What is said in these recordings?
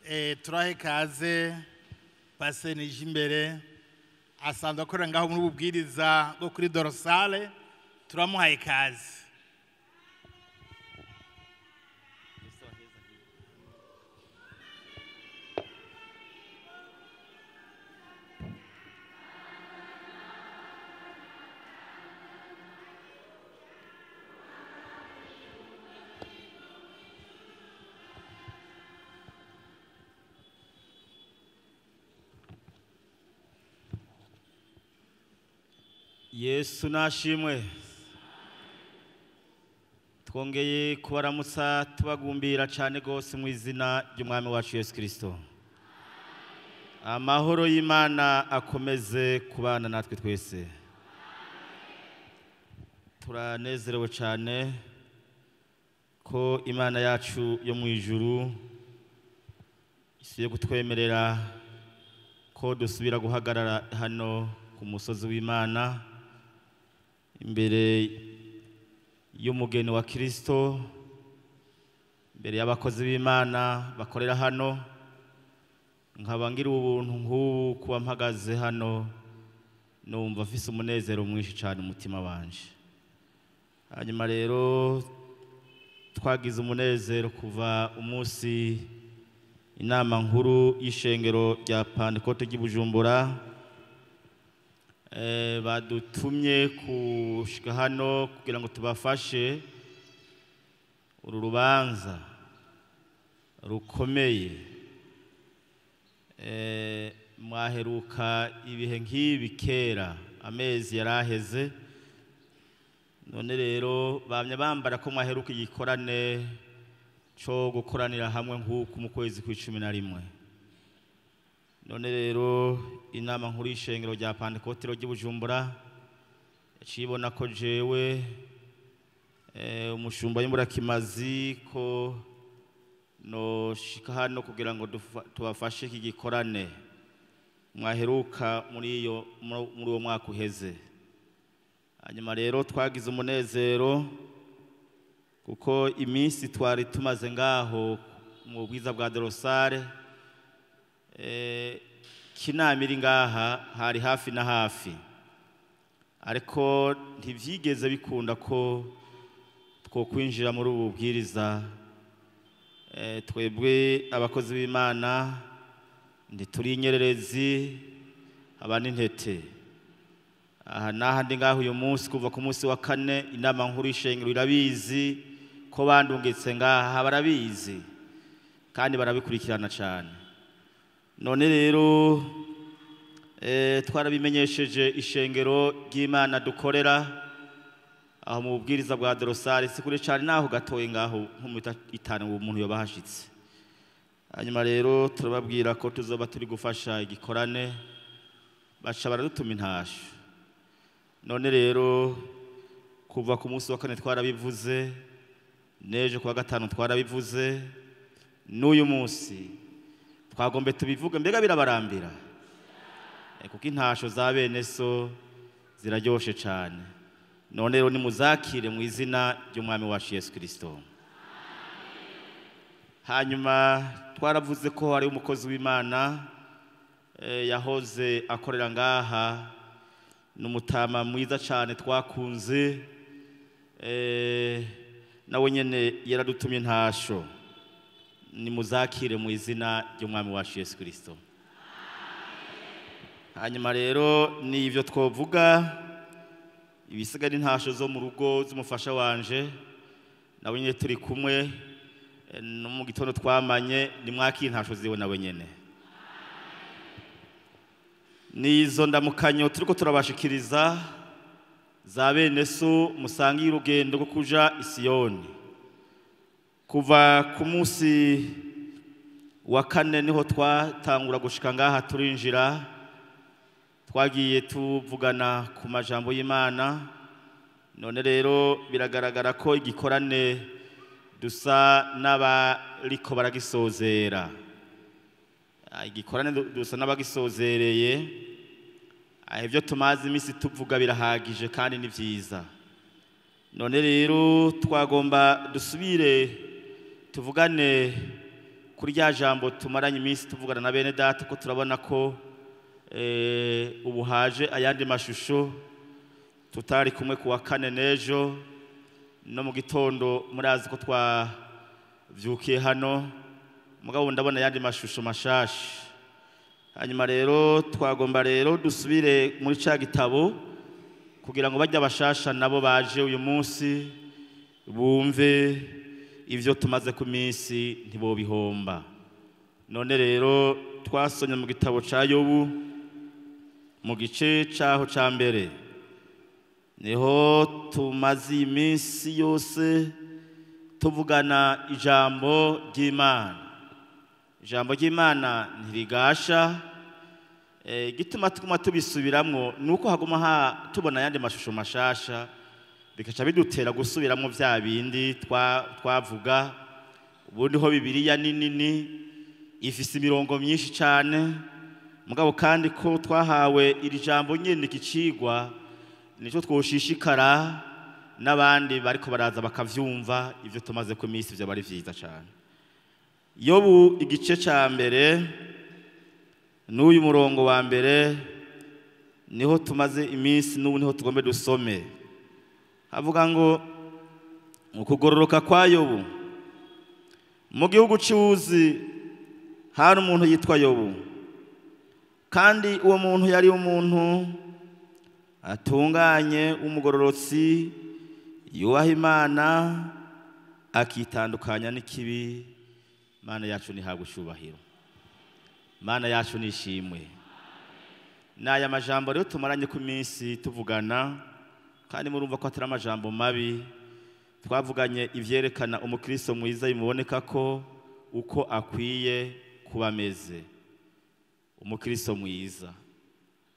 Turahe kaze Pasteur Nijimbere asanzwe akorera ngaho muri ububwiriza bwo kuri Dorsale, turamuhaye kaze. Yesu nashimwe. Twongeye kubaramutsa tubagumbira cyane gose mu izina ry'Umwami wacu Yesu Kristo. Amahoro y'Imana akomeze kubana natwe twese. Turanezerewe cyane ko Imana yacu yo mu ijuru isuye kutwemerera ko dusubira guhagarara hano ku musozi w'Imana imbere y'umugeni wa Kristo, imbere y'abakozi b'Imana bakorera hano. Nkaba ngira ubuntu nk'ubu kuba mpagaze hano numva mfise umunezero mwinshi cyane umutima wanje. Hanyuma rero twagize umunezero kuva umunsi inama nkuru y'ishengero rya Pantekote ry'i Bujumbura badutumye kushika hano kugira ngo tubafashe uru rubanza rukomeye. Mwaheruka ibihe nk'ibi kera, amezi yaraheze. None rero bamye bambara ko mwaheruka igikorane cyo gukoranira hamwe nk'uku mu kwezi kw'icumi na rimwe. None rero inama nkuru y'ishengero rya Pantekote ry'i Bujumbura yacibona ko jewe umushumba w'imburakimazi ko no shika hano kugira ngo tubafashe iki gikorane mwaheruka muri uwo mwaka uheze. Hanyuma rero twagize umunezero kuko iminsi twari tumaze ngaho mu bwiza bwa Dorsale, kinama iri ngaha hari hafi na hafi, ariko ntivyigeze bikunda ko twokwinjira muri ubu bubwiriza. Twebwe abakozi b'Imana ntituri inyererezi aba n'intete. Aha n'ahandi ngaho uyu munsi kuva ku munsi wa kane inama nkuru y'ishengero irabizi ko bandungitse ngaha, barabizi kandi barabikurikirana cyane. None rero twarabimenyesheje ishengero ry'Imana dukorera aho mu bubwiriza bwa Dorsale, si kure cyane naho gatoye ngaho nko mu itanu umuntu yobahashitse. Hanyuma rero turababwira ko tuzoba turi gufasha igikorane, baca baradutuma intasho. None rero kuva ku munsi wa kane twarabivuze, n'ejo kuwa gatanu twarabivuze, n'uyu munsi twagombe tubivuge. Mbega birabarambira kuko intasho za bene so ziraryoshe cyane. None rero nimuzakire mu izina ry'Umwami wacu Yesu Kristo. Hanyuma twaravuze ko hari umukozi w'Imana yahoze akorera ngaha, n'umutama mwiza cyane twakunze, nawe nyene yaradutumye intasho. Nimuzakire mu izina ry'Umwami wacu Yesu Kristo. Hanyuma rero ni ivyo twovuga, ibisigaye intasho zo mu rugo z'umufasha wanje, nawe nyene turi kumwe no mu gitondo twamanye, nimwakire intasho ziwe nawe nyene. Nizo ndamukanyo turiko turabashikiriza za bene so musangiye urugendo rwo kuja i Siyoni. Kuva ku munsi wa kane niho twatangura gushika ngaha turinjira, twagiye tuvugana ku majambo y'Imana. None rero biragaragara ko igikorane dusa n'abariko baragisozera. Igikorane dusa n'abagisozereye. Ibyo tumaze iminsi tuvuga birahagije kandi ni vyiza. None rero twagomba dusubire tuvugane Kuri rya jambo tumaranye iminsi tuvugana na bene data, ko turabona ko ubu haje ayandi mashusho. Tutari kumwe kuwa kane n'ejo no mu gitondo, murazi ko twavyukiye hano, mugabo ndabona ayandi mashusho mashasha. Hanyuma rero twagomba rero dusubire muri ca gitabo kugira ngo bajya bashasha nabo baje uyu munsi bumve ivyo tumaze ku minsi, ntibobihomba. None rero twasomye mu gitabo ca Yobu mu gice caho ca mbere, niho tumaze iminsi yose tuvugana ijambo ry'Imana. Ijambo ry'Imana ntirigasha. Igituma tuguma tubisubiramwo nuko haguma tubona ayandi mashusho mashasha, bikaca bidutera gusubiramwo vya bindi twavuga. Ubundi ho Bibiliya ni nini, ifise imirongo myinshi cane, mugabo kandi ko twahawe iri jambo nyene kicigwa, nico twoshishikara n'abandi bariko baraza bakavyumva ivyo tumaze ku minsi, vyo bari vyiza cane. Yobu igice ca mbere n'uyu murongo wa mbere niho tumaze iminsi, n'ubu niho tugombe dusome. Havuga ngo ukugororoka kwa Yobu. Mu gihugu c'Uzi hari umuntu yitwa Yobu, kandi uwo muntu yari umuntu atunganye w'umugororotsi, yubaha Imana, akitandukanya n'ikibi. Imana yacu nihabwe icubahiro, Imana yacu nishimwe. N'aya majambo rero tumaranye ku minsi tuvugana, kandi murumva ko atari amajambo mabi. Twavuganye ivyerekana umukristo mwiza bimuboneka ko uko akwiye kuba ameze. Umukristo mwiza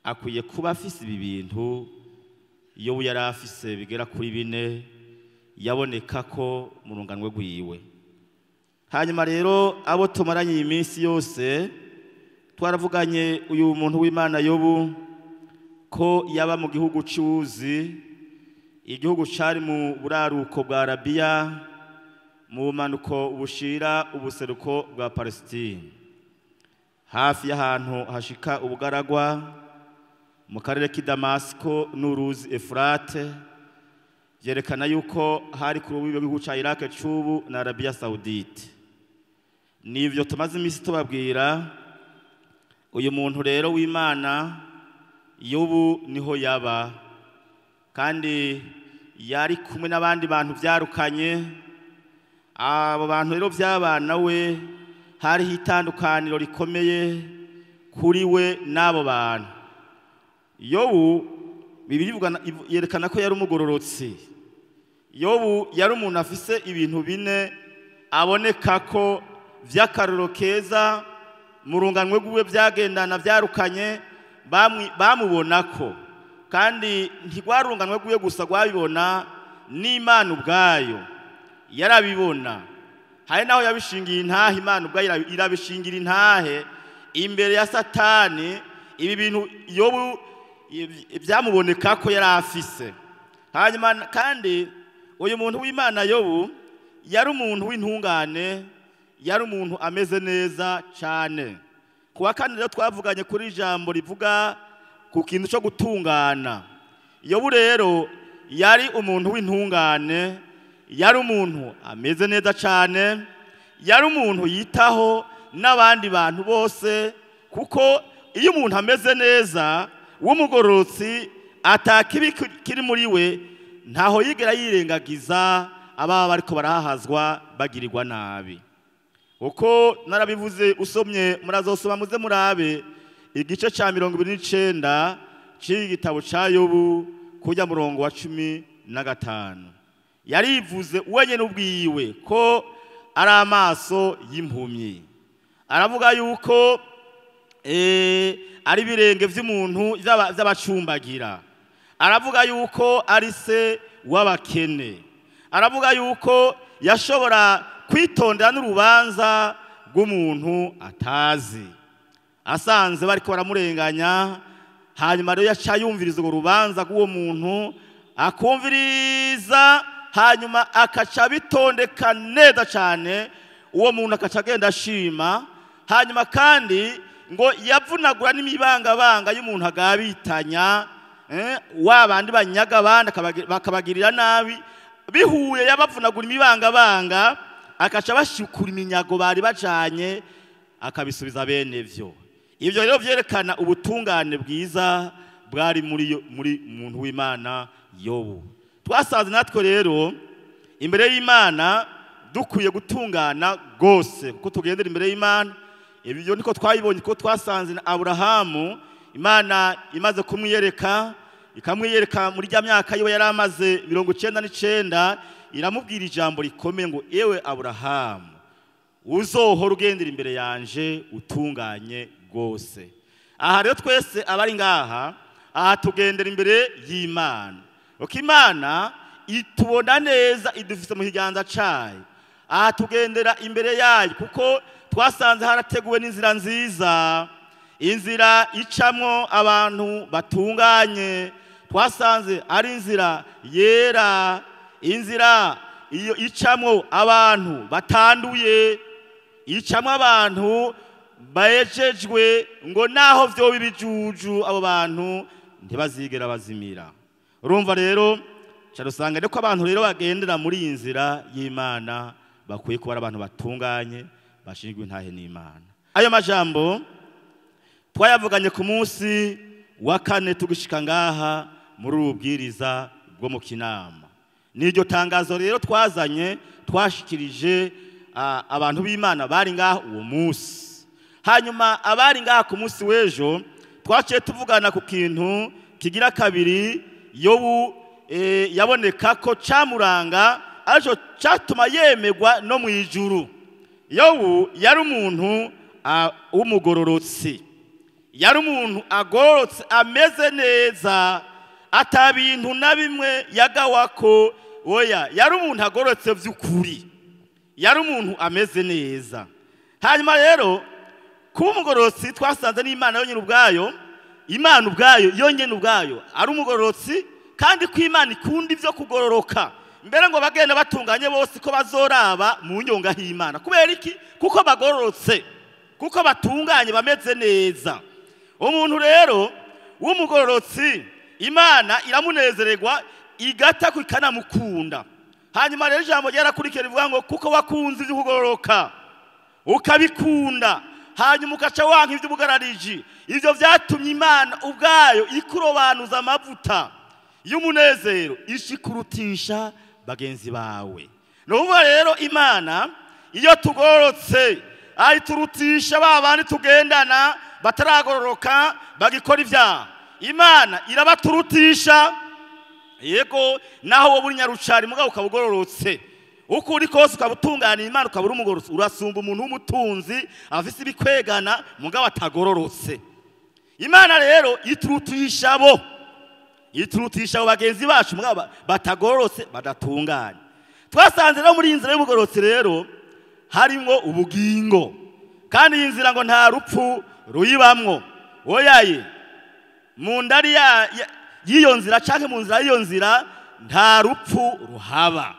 akwiye kuba afise ibi bintu iyo yari afise bigera kuri bine, yaboneka ko mu runganwe rwiwe. Hanyuma rero abo tumaranye iyi minsi yose twaravuganye uyu muntu w'Imana Yobu ko yaba mu gihugu c'Uzi, igihugu cari mu buraruko bwa Arabiya, mu bumanuko bushira ubuseruko bwa Palestine, hafi y'ahantu hashika ubugaragwa mu karere k'i Damasiko n'uruzi Efurate. Vyerekana yuko hari ku rubibe rw'igihugu ca Iraq c'ubu na Arabiya Saudite. Nivyo tumaze iminsi tubabwira. Uyu muntu rero w'Imana Yobu niho yaba, kandi yari kumwe n'abandi bantu vyarukanye. Abo bantu rero vyabana we, hariho itandukaniro rikomeye kuri we n'abo bantu. Yobu Bibiliya yerekana ko yari umugororotsi. Yobu yari umuntu afise ibintu bine aboneka ko vy'akarorero keza mu runganwe rwiwe vyagendana vyarukanye, bamubonako. Kandi ntigwarunganwe rwiwe gusa rwabibona, n'Imana ubwayo yarabibona. Hari naho yabishingiye intahe, Imana ubwayo irabishingira intahe imbere ya Satani. Ibi bintu Yobu byamuboneka ko yari afise. Hanyuma kandi uyu muntu w'Imana Yobu yari umuntu w'intungane, yari umuntu ameze neza cyane. Kuwa kane rero twavuganye kuri ijambo rivuga ku kintu cyo gutungana. Yobu rero yari umuntu w'intungane, yari umuntu ameze neza cyane, yari umuntu yitaho n'abandi bantu bose, kuko iyo umuntu ameze neza w'umugororotsi atakibi kiri muri we, ntaho yigera yirengagiza ababa bariko barahahazwa bagirirwa nabi. Uko narabivuze, usomye murazosoma muze murabe igice ca 29 c'igitabo ca Yobu kujya murongo wa 15. Yarivuze wenyene ubwiwe ko ari amaso y'impumyi. Aravuga yuko ari ibirenge vy'umuntu vy'abacumbagira. Aravuga yuko ari se w'abakene. Aravuga yuko yashobora kwitondera n'urubanza rw'umuntu atazi, asanze bariko baramurenganya. Hanyuma rero yaca yumviriza urwo rubanza rw'uwo muntu, akumviriza, hanyuma akaca bitondeka neza cyane. Uwo muntu akaca agenda ashima. Hanyuma kandi ngo yavunagura n'imibangabanga y'umuntu agabitanya, wa bandi banyaga abandi bakabagirira nabi, bihuye yabavunagura imibangabanga akaca bashikura iminyago bari bajanye akabisubiza bene vyo. Ibyo rero vyerekana ubutungane bwiza bwari muri muntu w'Imana Yobu. Twasanze natwe rero imbere y'Imana dukwiye gutungana gose, kuko tugendera imbere y'Imana. Ibyo niko twayibonye, ko twasanze na Aburahamu Imana imaze kumwiyereka, ikamwiyereka muri rya myaka yiwe yari amaze 99, iramubwira ijambo rikomeye ngo ewe Aburahamu, uzohora ugendera imbere yanje utunganye gose. Aha rero twese abari ngaha, aha tugendera imbere y'Imana. Uko Imana itubona neza, idufise mu kiganza cayo. Aha tugendera imbere yayo, kuko twasanze harateguwe n'inzira nziza, inzira icamwo abantu batunganye. Twasanze ari inzira yera, inzira iyo icamwo abantu batanduye, icamwo abantu bejejwe, ngo naho vyoba ibijuju abo bantu ntibazigera bazimira. Urumva rero carusanga ko abantu rero bagendera muri iyi nzira y'Imana bakwiye kuba abantu batunganye, bashingwe intahe n'Imana. Ayo majambo twayavuganye ku munsi wa kane tugishika ngaha muri ubu bwiriza bwo mu Kinama. N'iryo tangazo rero twazanye, twashikirije abantu b'Imana bari ngaha uwo munsi. Hanyuma abari ngaha ku munsi w'ejo twaciye tuvugana ku kintu kigira kabiri Yobu yaboneka ko camuranga, ariko catuma yemegwa no mu ijuru. Yobu yari umuntu w'umugororotsi, yari umuntu agororotse ameze neza, ata bintu na bimwe yagawako. Oya, yari umuntu agororotse vy'ukuri, yari umuntu ameze neza. Hanyuma rero kuba umugororotsi twasanze n'Imana yonyine ubwayo, Imana ubwayo yonyine ubwayo ari umugororotsi, kandi ko Imana ikunda ivyo kugororoka. Mbere ngo bagenda batunganye bose ko bazoraba mu nyonga y'Imana. Kubera iki? Kuko bagororotse, kuko batunganye, bameze neza. Umuntu rero w'umugororotsi Imana iramunezererwa, igata ikanamukunda. Hanyuma rero ijambo ryarakurikira rivuga ngo kuko wakunze ivyo kugororoka ukabikunda, hanyuma ukaca wanka ivy'ubugarariji, ivyo vyatumye Imana ubwayo ikurobanuza amavuta y'umunezero, ishikurutisha bagenzi bawe. Nuvuga rero Imana iyo tugororotse ayiturutisha ba bandi tugendana bataragororoka bagikora ivyaha. Imana irabaturutisha. Yego, naho wowe uri nyarucari mugabo ukabugororotse, uko uri kose ukabutunganira Imana ukabura umugororotse, urasumba umuntu w'umutunzi afise ibikwegana mugabo atagororotse. Imana rero iturutisha bo, iturutisha abo bagenzi bacu mugabo batagororotse, badatunganye. Twasanze rero muri iyi nzira y'ubugororotsi rero harimwo ubugingo, kandi iyi nzira ngo nta rupfu ruyibamwo. Oyaye, mu ndari y'iyo nzira canke mu nzira y'iyo nzira nta rupfu ruhaba.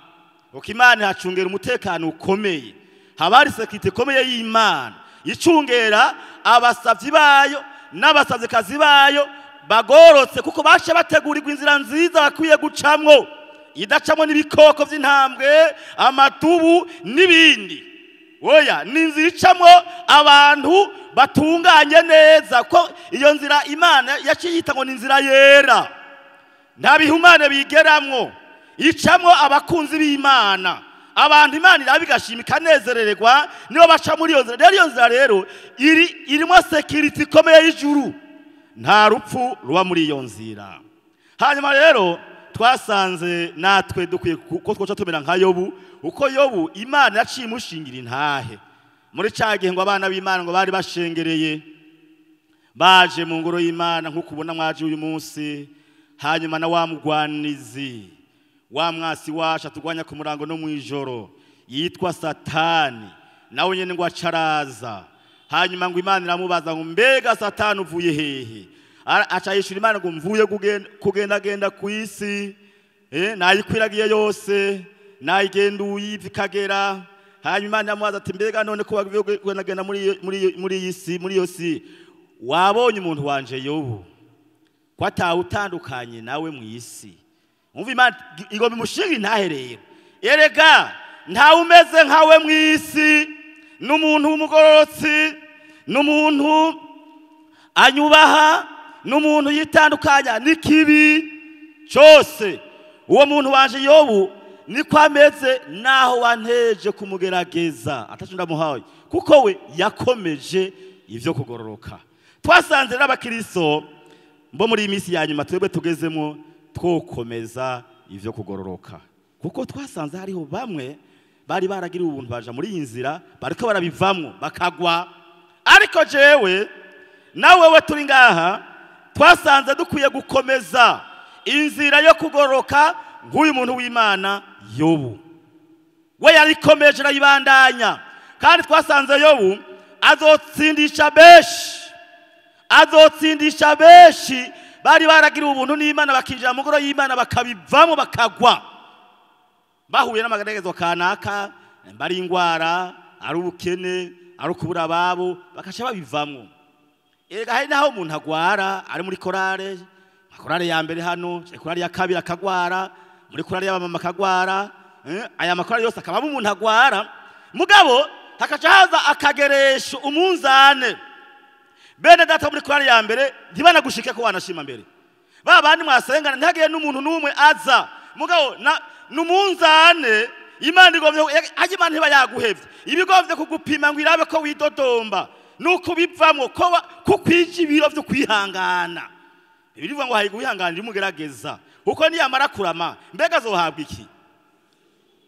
Uko Imana ihacungera umutekano ukomeye, haba hari sekirite ikomeye y'Imana icungera abasavyi bayo n'abasavyikazi bayo bagorotse, kuko bace bategurirwa inzira nziza bakwiye gucamwo, idacamwo n'ibikoko vy'intambwe, amatubu n'ibindi. Oya, ni inzira icamwo abantu batunganye neza, ko iyo nzira Imana yaciye yita ngo ni inzira yera, nta bihumane bigeramwo, icamwo abakunzi b'Imana, abantu Imana irabigashima ikanezerererwa nibo baca muri iyo nzira. Rero iyo nzira rero irimo security ikomeye y'ijuru, nta rupfu ruba muri iyo nzira. Hanyuma rero twasanze natwe dukwiye ko twoca tumera nka Yobu, uko Yobu Imana yaciye imushingira intahe muri ca gihe ngo abana b'Imana ngo bari bashengereye baje mu ngoro y'Imana nk'uko ubona mwaje uyu munsi. Hanyuma na wa mugwanizi, wa mwasi wacu atugwanya ku murango no mwijoro, yitwa Satani, nawe nyene ngo acaraza. Hanyuma ngo Imana iramubaza ngo mbega Satani uvuye hehe? Aca yishura Imana ngo mvuye kugendagenda ku isi, nayikwiragiye yose, nayigenduye iva ikagera. Hanyuma ndamubaza ati mbega none ko wagenagena muri iyi si, muri iyo si wabonye umuntu wanje Yobu ko atawutandukanye nawe mu isi? Umva, Imana igomba imushinga intahe rero. Erega ntawe umeze nkawe mu isi, n'umuntu w'umugororotsi, n'umuntu anyubaha, n'umuntu yitandukanya n'ikibi cyose. Uwo muntu wanje Yobu niko ameze, naho wanteje kumugerageza ataco ndamuhaye, kuko we yakomeje ivyo kugororoka. Twasanze n'abakristo bo muri iyi minsi ya nyuma twebwe tugezemo twokomeza ivyo kugororoka, kuko twasanze hariho bamwe bari baragiriwe ubuntu baja muri iyi nzira, bariko barabivamwo bakagwa. Ariko jewe nawe we turi ngaha twasanze dukwiye gukomeza inzira yo kugororoka nk'uyu muntu w'Imana Yobu. We yarikomeje arayibandanya, kandi twasanze Yobu azotsindisha benshi, azotsindisha benshi bari baragiriwe ubuntu n'Imana bakinjira mu ngoro y'Imana bakabivamo bakagwa, bahuye n'amageregezo kanaka, bari ingwara, ari ubukene, ari ukubura ababo, bakaca babivamwo. Erega hari naho umuntu agwara ari muri korale, korale ya mbere hano, korale ya kabiri akagwara, muri korale y'abamama akagwara, aya makorale yose akabamo umuntu agwara, mugabo hakaca haza akageresha umunzane. Bene data muri korale ya mbere ntibanagushike ko wanashima mbere, ba bandi mwasengana ntihagire n'umuntu n'umwe aza, mugabo n'umunzane Imana igovye, hajya Imana ntiba yaguhevye, ibigovye kugupima ngo irabe ko widodomba nuko bivamwo ko kukwije ibiro vyo kwihangana. Ibirivuga ngo hayi guhihanganira umugerageza, kuko niyamara kurama mbega azohabwa iki?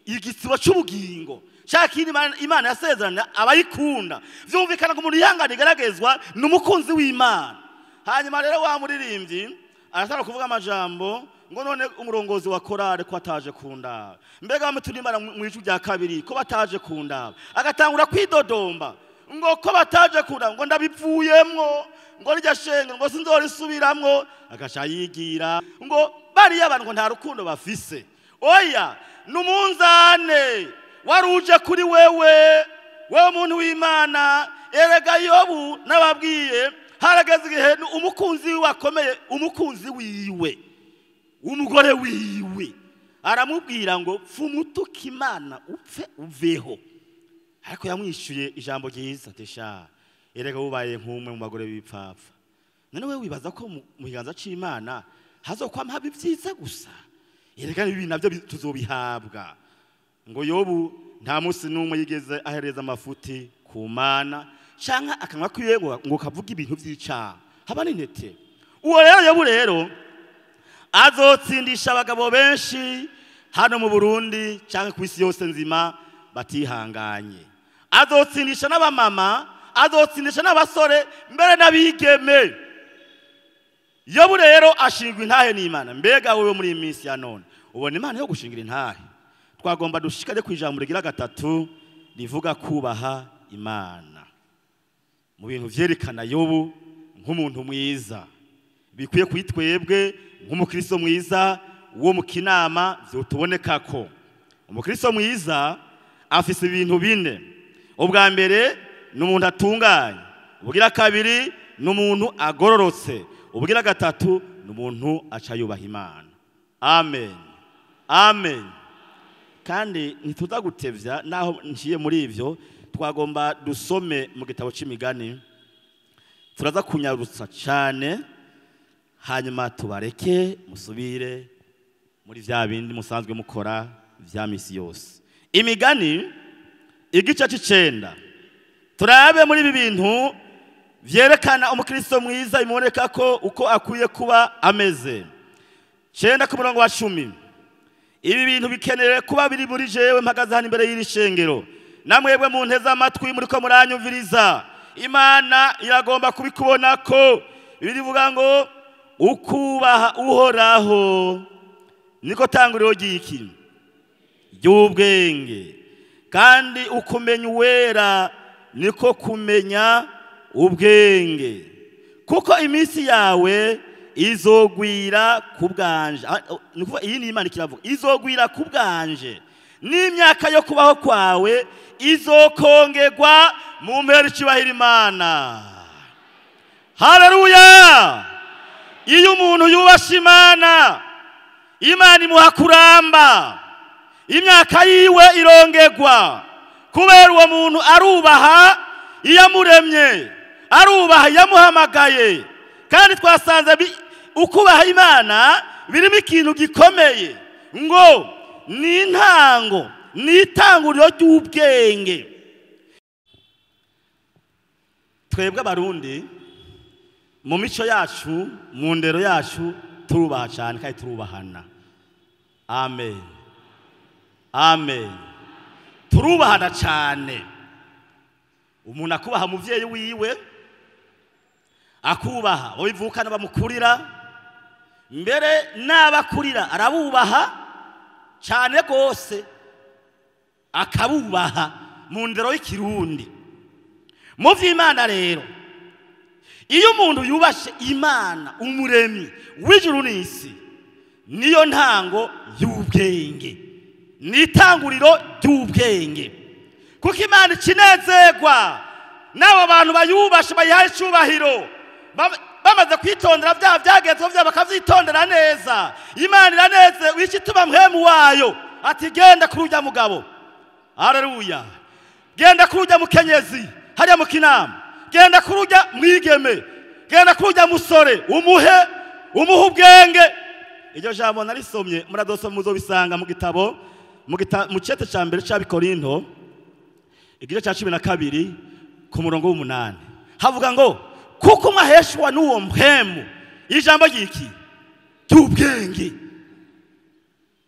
Igisibo c'ubugingo. Shaka Imana yasezerana abayikunda. Vyumvikana ngo umuntu yihangana igeragezwa ni umukunzi w'Imana. Hanyuma rero wa muririmbyi arashaka kuvuga amajambo ngo none umurongozi wa korale ko ataje kundaba, mbega bamwe turimbana mu ijwi rya kabiri ko bataje kundaba, agatangura kwidodomba ngo ko bataje kundaba, ngo ndabivuyemwo, ngo rijya shenge ngo sinzorisubiramwo, agaca yigira ngo bariya abantu ngo nta rukundo bafise. Oya, numunzane waruje kuri wewe, wewe muntu w'Imana. Erega Yobu nababwiye harageze igihe umukunzi wiwe akomeye, umukunzi wiwe, umugore wiwe aramubwira ngo pfumutuka Imana upfe uveho. Ariko yamwishuye ijambo ryiza ati sha erega wubaye nk'umwe mu bagore b'ibipfapfa, none wewe wibaza ko mu kiganza c'Imana hazokwama haba ibyiza gusa? Erega ibi navyo tuzobihabwa. Ngo Yobu nta munsi n'umwe yigeze ahereza amafuti ku Mana canke akanwa kwiwe ngo kavuga ibintu vy'icaha, haba n'intete. Uwo rero Yobu rero azotsindisha abagabo benshi hano mu Burundi canke ku isi yose nzima batihanganye, azotsindisha n'abamama, azotsindisha n'abasore mbere n'abigeme. Yobu rero ashingwa intahe n'Imana. Mbega wewe muri iyi minsi ya none ubona Imana yo gushingira intahe? Twagomba dushikare ku ijambo rigira gatatu rivuga kubaha Imana. Mu bintu vyerekana Yobu nk'umuntu mwiza bikwiye kwitwebwe nk'umukristo mwiza wo mu kinama vyotubonekako. Umukristo mwiza afise ibintu bine. Ubwa mbere ni umuntu atunganye, ubugira kabiri ni umuntu agororotse, ubugira gatatu ni umuntu aca yubaha Imana. Amen, amen. Kandi ntituza gutevya naho nciye muri ivyo, twagomba dusome mu gitabo c'imigani. Turaza kunyarutsa cane hanyuma tubareke musubire muri vya bindi musanzwe mukora vya misi yose. Imigani igice c'icenda, turabe muri ibi bintu vyerekana umukristo mwiza bimuboneka ko uko akwiye kuba ameze. 9 ku murongo wa 10. Ibi bintu bikenewe kuba biri muri jewe mpagaze hano imbere y'iri shengero, namwebwe mu nteze amatwi muriko muranyumviriza. Imana iragomba kubikubona ko birivuga ngo ukubaha Uhoraho niko tanguriro ry'iki ry'ubwenge, kandi ukumenya uwera niko kumenya ubwenge, kuko iminsi yawe izogwira ku bwanje. Iyi ni Imana ikiravuga, izogwira ku bwanje, N'imyaka yo kubaho kwawe izokongerwa mu mpera icubahiro Imana. Haleluya! Iyo umuntu yubasha Imana, Imana imuha kuramba, imyaka yiwe irongerwa, kubera uwo muntu arubaha iyamuremye, arubaha iyamuhamagaye. Kandi twasanze ukubaha Imana birimo ikintu gikomeye, ngo ni intango, ni itanguriro ry'ubwenge. Twebwe Abarundi mu mico yacu, mu ndero yacu, turubaha cyane kandi turubahana. Amen, amen. Turubahana cyane. Umuntu akubaha umuvyeyi wiwe, akubaha abo bivukana bamukurira, mbere n'abakurira arabubaha cyane rwose, akabubaha mu ndero y'ikirundi. Mu vy'Imana rero, iyo umuntu yubashe Imana umuremyi w'ijuru n'isi, niyo ntango y'ubwenge, ni itanguriro ry'ubwenge. Kuko Imana ikinezerwa n'abo bantu bayubashe, bayihaye icubahiro, bamaze kwitondera bya byagezweho byabo bakavyitondera neza. Imana iranezerwa, ica ituma mpwemu wayo ati genda kuri urya mugabo. Haleluya! Genda kuri urya mukenyezi hariya mu kinama, genda kuri urya mwigeme, genda kuri urya musore, umuhe ubwenge. Iryo jambo narisomye, muradosoma muzobisanga mu gitabo, mu cete ca mbere c'Abikorinto, igice ca 12 ku murongo w'8. Havuga ngo kuko mwaheshwa n'uwo mpwemu ijambo ry'iki? Ry'ubwenge.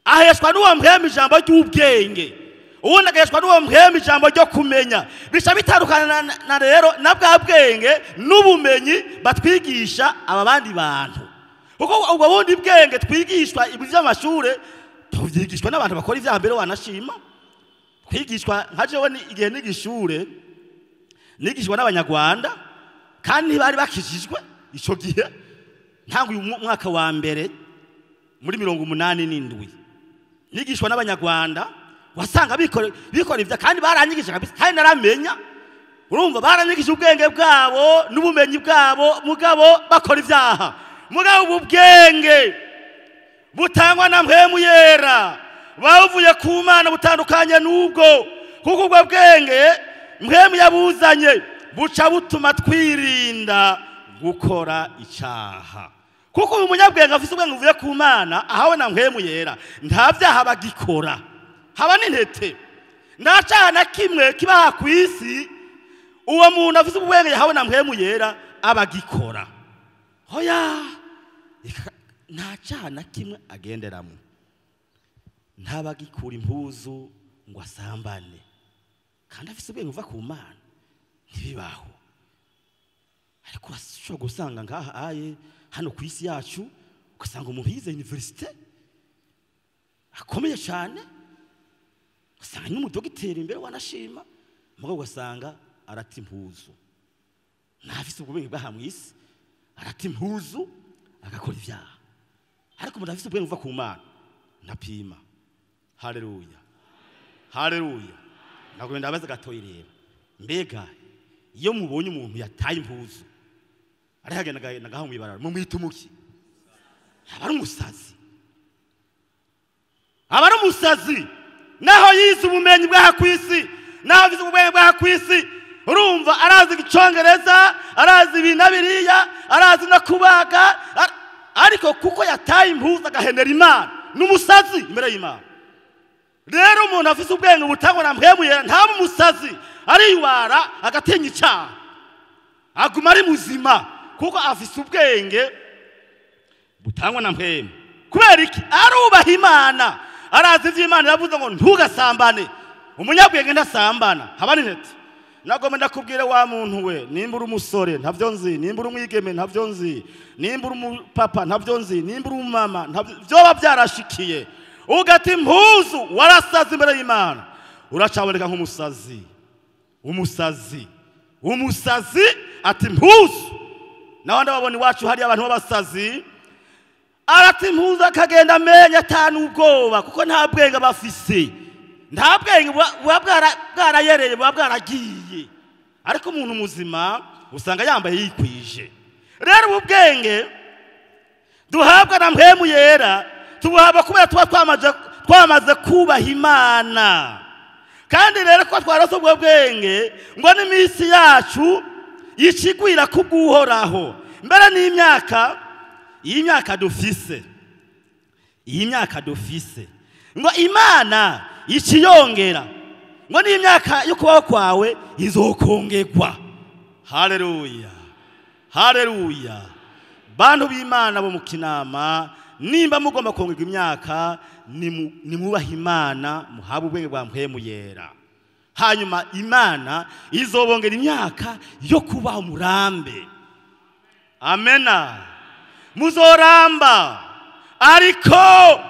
Aheshwa n'uwo mpwemu ijambo ry'ubwenge, ubundi agaheshwa n'uwo mpwemu ijambo ryo kumenya. Bica bitandukana na rero na bwa bwenge n'ubumenyi batwigisha aba bandi bantu. Kuko ubwo bundi bwenge twigishwa iby'amashure, tuvyigishwa n'abantu bakora ivyaha mbere wanashima. Kwigishwa nka jewe igihe nigishure, nigishwa n'Abanyarwanda kandi bari bakijijwe ico gihe. Ntango uyu mwaka wa mbere muri 87 nigishwa n'Abanyarwanda, wasanga bikora ivya kandi baranyigisha kabisa, kandi naramenya. Urumva baranyigisha ubwenge bwabo n'ubumenyi bwabo, mugabo bakora ivyaha. Mugabo ubu bwenge butangwa na mpwemu yera bavuye ku Mana butandukanye n'ubwo, kuko ubwo bwenge mpwemu yabuzanye buca butuma twirinda gukora icaha. Kuko uyu munyabwenge afise ubwenge buvuye ku Mana ahawe na mpwemu yera, nta vyaha bagikora, haba n'intete, nta caha na kimwe kibaha ku isi uwo muntu afise ubwenge yahawe na mpwemu yera abagikora. Hoya, nta caha na kimwe agenderamo, ntabagikura impuzu ngo asambane, kandi afise ubwenge buva ku Mana, ntibibaho. Ariko urashobora gusanga ngaha aye hano ku isi yacu, ugasanga umuntu yize universite akomeye cyane, ugasanga n'umudogiteri imbere wanashima, mugabo ugasanga arata impuzu, ntafise ubwenge bw'aha mu isi, arata impuzu agakora ivyaha. Ariko umuntu afise ubwenge buva ku Mana ntapima. Haleluya, haleluya. Nagomba ndabaza gatoyi rero, mbega iyo mubonye umuntu yataye impuzu ari hagenda ngaho mwibarara, mumwita umuki? Aba ari umusazi, aba ari umusazi. Naho yize ubumenyi bw'aha ku isi, naho afise ubwenge bw'aha ku isi, urumva arazi icongereza, arazi ibi na biriya, arazi no kubaga, ariko kuko yataye impuzu agahenera Imana, n'umusazi imbere y'Imana. Rero umuntu afise ubwenge butangwa na mpwemu yera ntaba umusazi, ariwara agatinya icaha, aguma ari muzima kuko afise ubwenge butangwa na mpwemu. Kubera iki? Arubaha Imana, arazi ivyo Imana yavuze ngo ntugasambane. Umunyabwenge ntasambana, haba n'intete. Nagomba ndakubwira wa muntu we, nimba uri umusore ntavyo nzi, nimba uri umwigeme ntavyo nzi, nimba uri umupapa ntavyo nzi, nimba uri umumama vyoba byarashikiye ugata impuzu warasaze imbere y'Imana, uracaboneka nk'umusazi. Umusazi, umusazi ati impuzu. Naho ndababona iwacu hari abantu b'abasazi, arata impuzu akagenda amenya atanu ubwoba, kuko nta bwenge bafise. Nta bwenge buba bwarayereye, buba bwaragiye. Ariko umuntu muzima usanga yambaye yikwije. Rero ubu bwenge duhabwa na Mpwemu Yera tubuhabwa kubera tuba twamaze kubaha Imana. Kandi rero ko twarose ubwo bwenge ngo n'iminsi yacu yicigwira kubw'Uhoraho. Mbere n'imyaka, iyi myaka dufise, iyi myaka dufise ngo Imana ikiyongera, ngo n'imyaka yo kubaho kwawe izokongerwa. Haleluya, haleluya. Bantu b'Imana bo mu Kinama, nimba mugomba kongerwa imyaka, nimwubahe Imana, muhabwe ubwenge bwa Mpwemu Yera. Hanyuma Imana izobongera imyaka yo kubaho murambe. Amena. Muzoramba. Ariko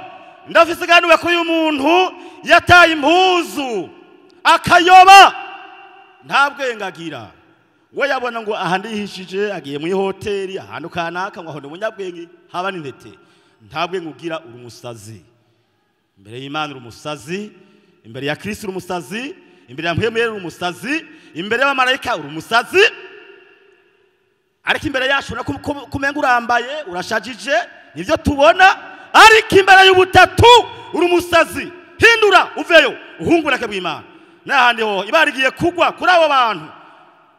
ndafise ko uyu muntu yataye impuzu akayoba, nta bwenge agira. We yabona ngo aha ndihishije, agiye mu hoteli ahantu kanaka, ngo aho ni umunyabwenge, haba n'intete. Nta bwenge ugira, uri umusazi. Imbere y'Imana uri umusazi, imbere ya Kristo uri umusazi, imbere ya Mpwemu Yera uri umusazi, imbere y'abamarayika uri umusazi. Ariko imbere yacu kumenga urambaye, urashajije, nivyo tubona. Ariko imbere y'ubutatu uri umusazi. Hindura uveyo, uhungurake bw'Imana. N'ahandi ho ibara igiye kugwa kuri abo bantu.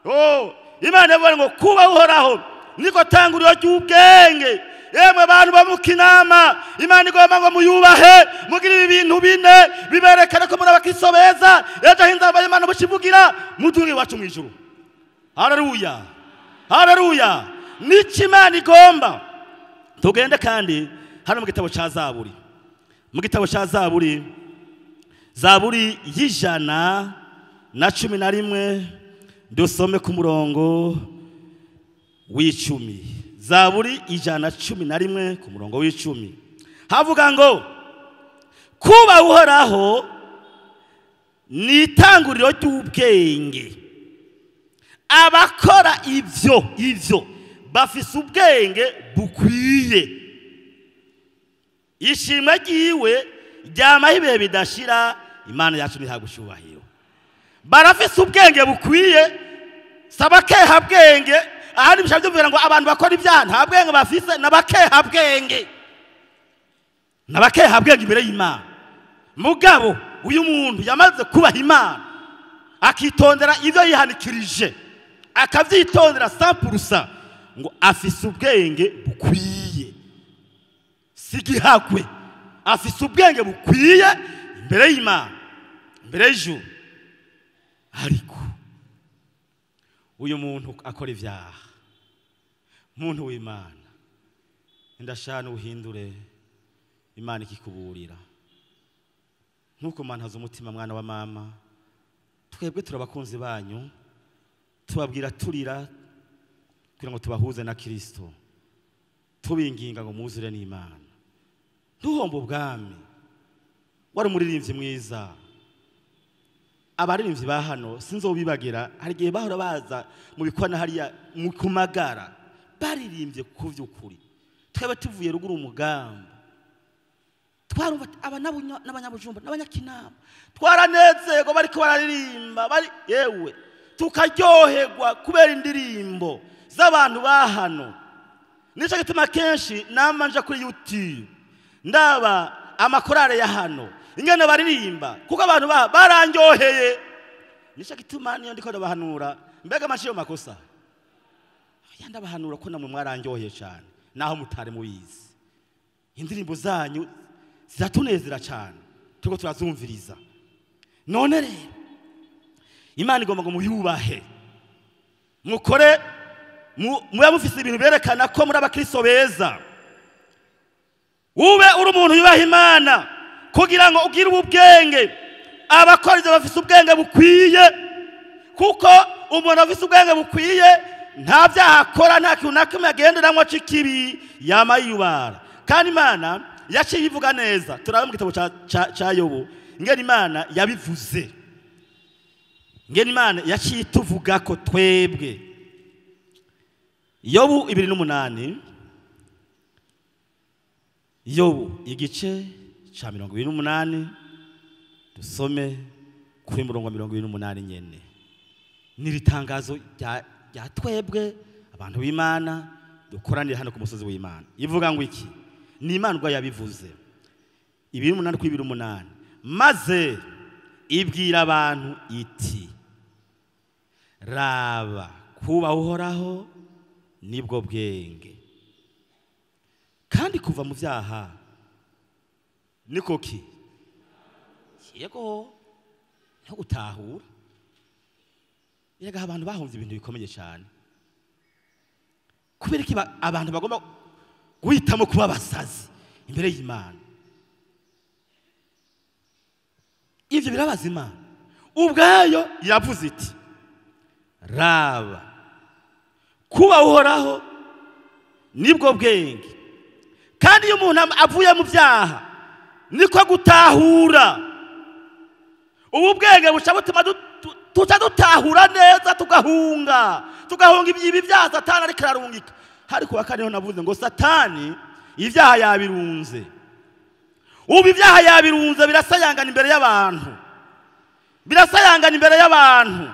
Oh, Imana yavuze ngo kuba Uhoraho niko tanguriro ry'ubwenge. Yemwe bantu bo mu Kinama, Imana igomba ngo muyubahe, mugire ibi bintu bine biberekana ko muri abakristo beza. Ejo hinzaba Imana mushivugira mutunge iwacu mu ijuru. Haleluya, haleluya. Niki Imana igomba. Tugende kandi hano mu gitabo ca Zaburi, mu gitabo ca Zaburi, Zaburi y'111, dusome ku murongo w'10. Zaburi 111 ku murongo w'10 havuga ngo kuba Uhoraho ni itanguriro ry'ubwenge, abakora ivyo bafise ubwenge bukwiye. Ishimwe ryiwe ryamaho ibihe bidashira, Imana yacu ntihabwe icyubahiro. Barafise ubwenge bukwiye, sabakeha bwenge. Ahandi bishaka byumvira ngo abantu bakora ibyaha nta bwenge bafise, n'abakeha bwenge, n'abakeha bwenge imbere y'Imana. Mugabo uyu muntu yamaze kubaha Imana, akitondera ivyo yihanikirije, akavyitondera 100%, ngo afise ubwenge bukwiye. Sigihakwe, afise ubwenge bukwiye imbere y'Imana, imbere y'ijuru. Ariko uyu muntu akora ibyaha, muntu w'Imana, ndashana uhindure, Imana ikikuburira. Nkuko mantaza umutima mwana wa mama, twebwe turabakunzi banyu, tubabwira turira kugira ngo tubahuze na Kristo, tubinginga ngo muzure n'Imana. Ntuhombe ubwami. Wari umuririmbyi mwiza. Abaririmbyi ba hano sinzobibagira, hari igihe bahora baza mu bikwana hariya mu kumagara, baririmbye ku vy'ukuri. Twebwe tuvuye ruguru umugambo, twarumva aba n'abanyabujumba n'abanyakinama, twaranezerwa bariko bararirimba, bari yewe tukaryoherwa kubera indirimbo z'abantu ba hano. Nico gituma kenshi nama nja kuri YouTube ndaba amakorale ya hano ingene baririmba, kuko abantu barandyoheye. Nico gituma niyo ndiko ndabahanura, mbega amashi yo makosa ya ndabahanura ko namwe mwarandyoheye cyane, naho mutari mubizi. Indirimbo zanyu ziratunezera cyane, turiko turazumviriza. None rero Imana igomba ngo muyubahe, mukore mube mufise ibintu berekana ko muri abakristo beza. Ube uri umuntu yubaha Imana kugira ngo ugire ubwenge. Abakora ivyo bafise ubwenge bukwiye, kuko umuntu afise ubwenge bukwiye nta vyaha akora, nta kintu na kimwe agenderamwo c'ikibi, yama yiyubara. Kandi Imana yaciye ivuga neza. Turabe mu gitabo ca Yobu ingene Imana yabivuze, ingene Imana yaciye ituvuga ko twebwe. Yobu 28, Yobu igice ca 28 Dusome kuri murongo 28 nyene. Niri tangazo rya twebwe abantu b'Imana dukoranira hano ku musozi w'Imana. Ivuga ngo iki? Ni Imana ubwo yabivuze. 28 kuri 28. Maze ibwira abantu iti: raba kuba Uhoraho nibwo bwenge, kandi kuva mu byaha niko ki? Yego, no gutahura. Yega abantu bahunze ibintu bikomeye cyane. Kubera iki abantu bagomba guhitamo kuba abasazi imbere y'Imana? Ivyo birabaza Imana ubwayo. Yavuze iti: raba kuba Uhoraho nibwo bwenge, kandi iyo umuntu avuye mu byaha niko gutahura. Ubu bwenge buca butuma tuca dutahura neza, tugahunga ibi byaha Satani ariko ararungika. Hari kuwa kane navuze ngo Satani ibyaha yabirunze. Ubu ibyaha yabirunze birasayangana imbere y'abantu. Birasayangana imbere y'abantu.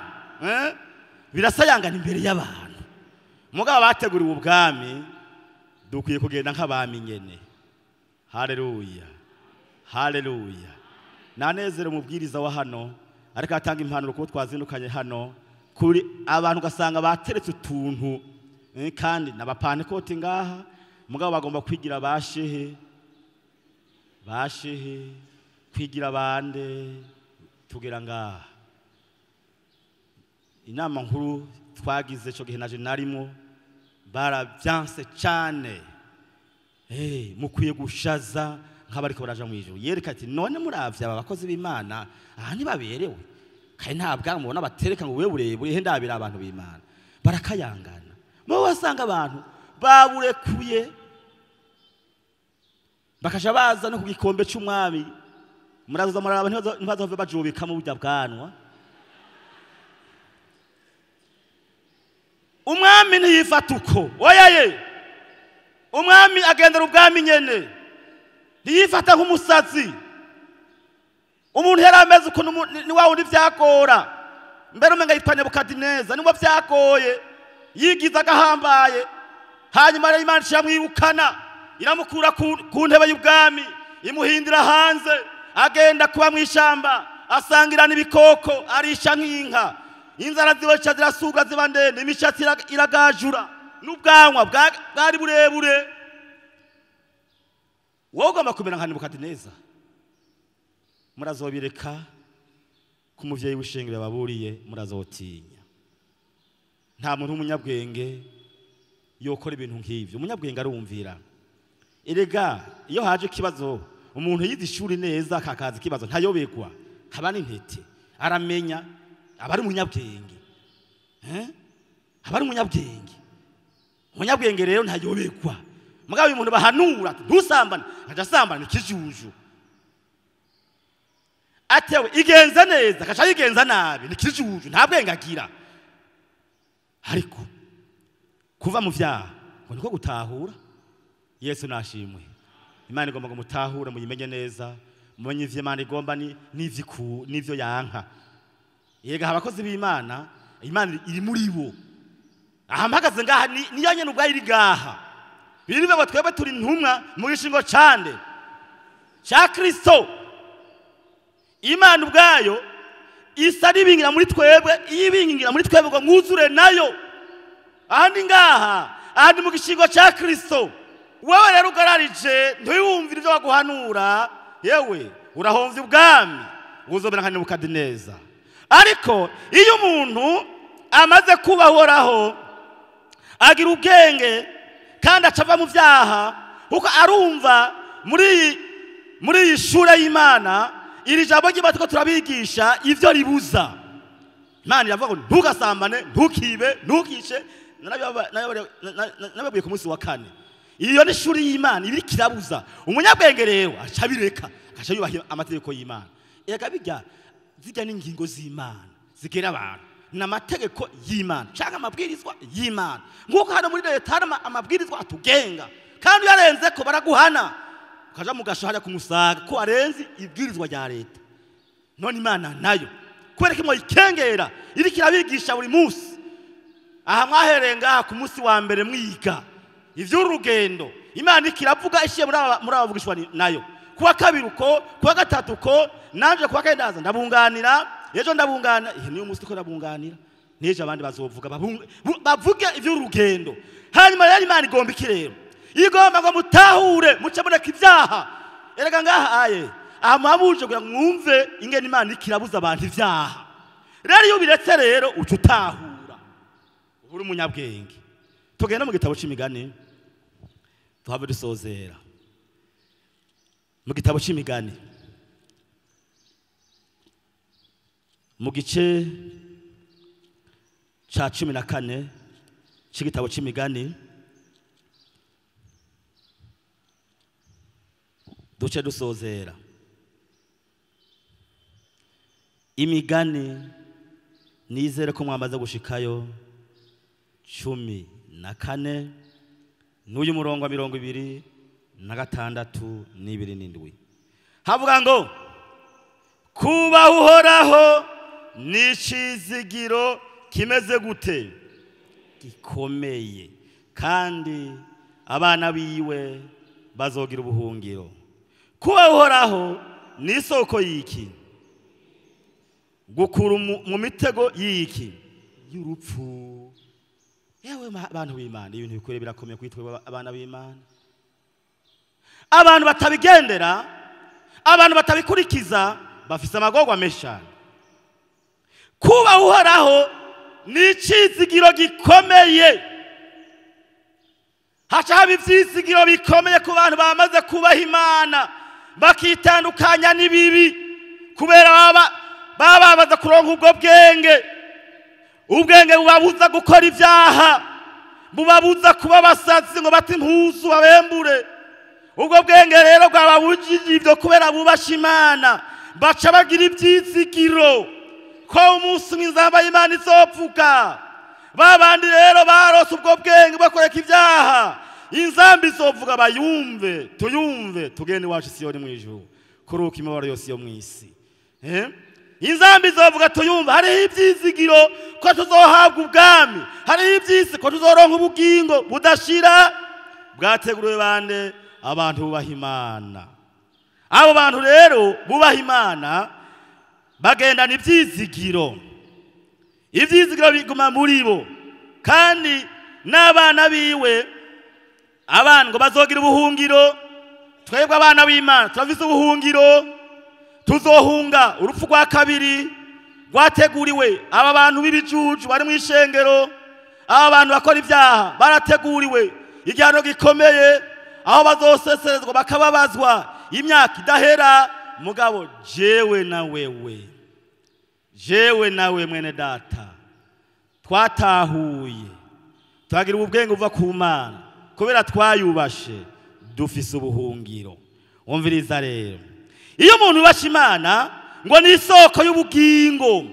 Birasayangana imbere y'abantu. Mugabo bateguriwe ubwami dukwiye kugenda nk'abami nyene. Haleluya. Haleluya. Nanezero umubwiriza wa hano ariko atanga impanuro kuko twazindukanye hano kuri abantu gasanga bateretse utuntu, kandi n'abapantekoti ngaha, mugabo bagomba kwigira bashehe kwigira bande tugera ngaha. Inama nkuru twagize cyo gihe naje narimo barabyanse cyane. Mukwiye gushaza nk'abariko baraja mu ijuru. Yereka ati none muravya aba bakozi b'Imana aha ntibaberewe, kandi nta bwanwa mubona batereka ngo wewe burebure he ndabira abantu b'Imana barakayangana. Mu wasanga abantu baburekuye bakaja baza no ku gikombe c'umwami. Muraza muraba ntibazove bajubika mu burya bwanwa. Umwami ntiyifata uko, oyaye. Umwami agendera ubwami nyene, ntiyifata nk'umusazi. Umuntu yari ameze ukuntu ni wa wundi vyagora mbere umenga yitwa Nebukadineza, niwe vyagoye yigiza agahambaye. Hanyuma rero Imana iramwirukana, iramukura ku ntebe y'ubwami, imuhindira hanze, agenda kuba mw'ishamba, asangira n'ibikoko, arisha nk'inka. Inzara zibaca zirasuga ziba ndende, imishatsi iragajura, n'ubwanwa bwari burebure. Wowe ugomba kumera nka Nebukadineza. Murazobireka ku muvyeyi w'ishengero baburiye, murazotinya. Nta muntu w'umunyabwenge yokora ibintu nk'ivyo. Umunyabwenge arumvira. Erega iyo haje ikibazo, umuntu yize ishuri neza akakaza ikibazo ntayobegwa, haba n'intete, aramenya, aba ari umunyabwenge. Aba ari umunyabwenge. Umunyabwenge rero ntayobegwa. Mugabo uyu muntu bahanura ntusambane, akaja asambana ikijuju. Atewe igenza neza, akaca yigenza nabi, ni kijuju, nta bwenge agira. Ariko kuva mu vyaha ngo niko gutahura. Yesu nashimwe. Imana igomba ngo mutahure, muyimenye neza, mumenye ivyo Imana igomba n'ivyo yanka. Yega abakozi b'Imana, Imana iri muri bo. Aha mpagaze ngaha niyo nyene ubwayo iri ngaha. Birivuga ngo twebwe turi intumwa mu gishingo cande ca Kristo. Imana ubwayo isa n'ibingira muri twebwe, ibingira muri twebwe ngo mwuzure nayo. Ahandi ngaha, ahandi mu gishingo ca Kristo. Wewe rero ugararije ntiwumvire ivyo baguhanura, yewe urahomvye ubwami, uzobera nka Nebukadineza. Ariko iyo umuntu amaze kubahoraho agira ubwenge kandi acava mu vyaha, kuko arumva muri iyi shure y'Imana iri jambo ry'Imana turiko turabigisha ivyo ribuza. Imana iravuga ngo ntugasambane, ntukibe, ntukice. Nababwiye ku munsi wa kane. Iyo ni shuri y'Imana ibiri kirabuza. Umunyabwenge rero aca bireka, aca yubaha amategeko y'Imana. Ega bijya zijya n'ingingo z'Imana zigera abantu, n'amategeko y'Imana canke amabwirizwa y'Imana. Nk'uko hano muri leta hari amabwirizwa atugenga, kandi uyarenze ko baraguhana, ukaja mu gasho hariya kumusaga ko arenze ibwirizwa rya leta. None Imana nayo kubera ko mwayikengera iriko irabigisha buri munsi. Aha mwahereye ngaha ku munsi wa mbere mwiga ivy'urugendo, Imana ikiravuga ishiye muri abavugishwa nayo. Kuwa kabiri uko, kuwa gatatu uko, nanje kuwa kane ndaza ndabunganira, ejo ndabungana, ihe niyo munsi ko ndabunganira, n'ejo abandi bazovuga bavuge ivy'urugendo. Hanyuma rero Imana igomba iki rero? Igomba ngo mutahure muce mureka ibyaha. Erega ngaha aye aha mwabuje kugira mwumve ingene Imana ikirabuza abantu ibyaha. Rero iyo biretse rero uca utahura, uri umunyabwenge. Tugenda mu gitabo c'imigani tuhave dusozera. Mu gitabo c'imigani mu gice ca 14 c'igitabo c'imigani duce dusozera. Imigani nizere ko mwamaze gushikayo 14 n'uyu murongo wa 26 n'27. Havuga ngo kuba Uhoraho ni icizigiro kimeze gute? Gikomeye, kandi abana biwe bazogira ubuhungiro. Kuba Uhoraho ni isoko y'iki? Gukura mu mitego y'iki? Y'urupfu. Yewe abantu b'Imana, ibintu bikore birakomeye kwitwa abana b'Imana. Abantu batabigendera, abantu batabikurikiza bafise amagorwa menshi cyane. Kuba Uhoraho ni icizigiro gikomeye. Haca haba ivyizigiro bikomeye ku bantu bamaze kubaha Imana, bakitandukanya n'ibibi, kubera baba bamaze kuronka ubwo bwenge. Ubwenge bubabuza gukora ibyaha, bubabuza kuba abasazi ngo bate impuzu babembure. Ubwo bwenge rero bwababujije ivyo kubera bubasha Imana, baca bagira ivyizigiro ko umunsi umwe inzamba y'Imana izovuga. Babandi rero barose ubwo bwenge bakoreka ibyaha, inzamba izovuga bayumve, tuyumve, tugende iwacu Siyoni mw'ijuru, kuruka imibabaro yose yo mw'isi. Inzamba izovuga tuyumve. Hariho ivyizigiro ko tuzohabwa ubwami, hariho ivyisi ko tuzoronka ubugingo budashira bwateguriwe bande? Abantu bubaha Imana. Abo bantu rero bubaha Imana bagendana ivyizigiro. Ivyizigiro biguma muri bo, kandi n'abana biwe, abana ngo bazogira ubuhungiro. Twebwe abana b'Imana turafise ubuhungiro. Tuzohunga urupfu rwa kabiri rwateguriwe aba bantu b'ibijuju bari mu ishengero. Aba bantu bakora ibyaha barateguriwe igihano gikomeye, aho bazoseserezwa bakababazwa imyaka idahera. Mugabo jewe na wewe, jewe nawe mwene data, twatahuye twagira ubwenge buva ku Mana, kubera twayubashe dufise ubuhungiro. Umviriza rero, iyo umuntu ubasha Imana ngo ni isoko y'ubugingo,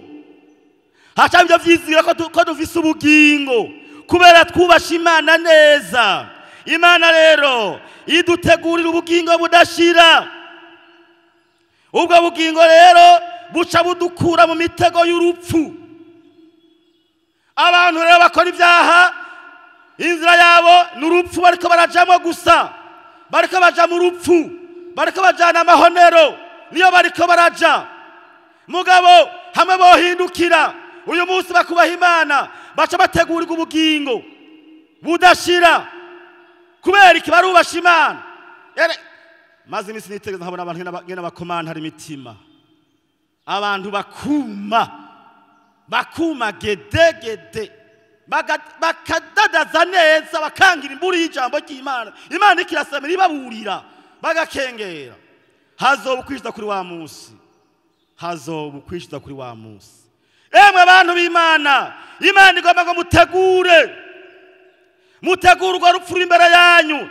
haca ibyo vyizira ko dufise ubugingo kubera twubasha Imana neza. Imana rero idutegurira ubugingo budashira. Ubwo bugingo rero buca budukura mu mitego y'urupfu. Abantu rero bakora ibyaha, inzira yabo ni urupfu bariko barajamwo gusa, bariko baja mu rupfu, bariko bajana amahonero, niyo bariko baraja. Mugabo hamwe bohindukira uyu munsi bakubaha Imana, baca bategurirwa ubugingo budashira kubera iki? Barubasha Imana. Maze iminsi nitegereza nkabona abantu ngena bakomanta hari imitima, abantu bakuma bakuma gedegede, bakadadaza neza, bakangira imburi y'ijambo ry'Imana. Imana ikirasamira ibaburira, bagakengera. Hazoba ukwishiza kuri wa munsi, hazoba ukwishiza kuri wa munsi. Emwe abantu b'Imana, Imana igomba ngo mutegure, mutegure urwo rupfu imbere yanyu.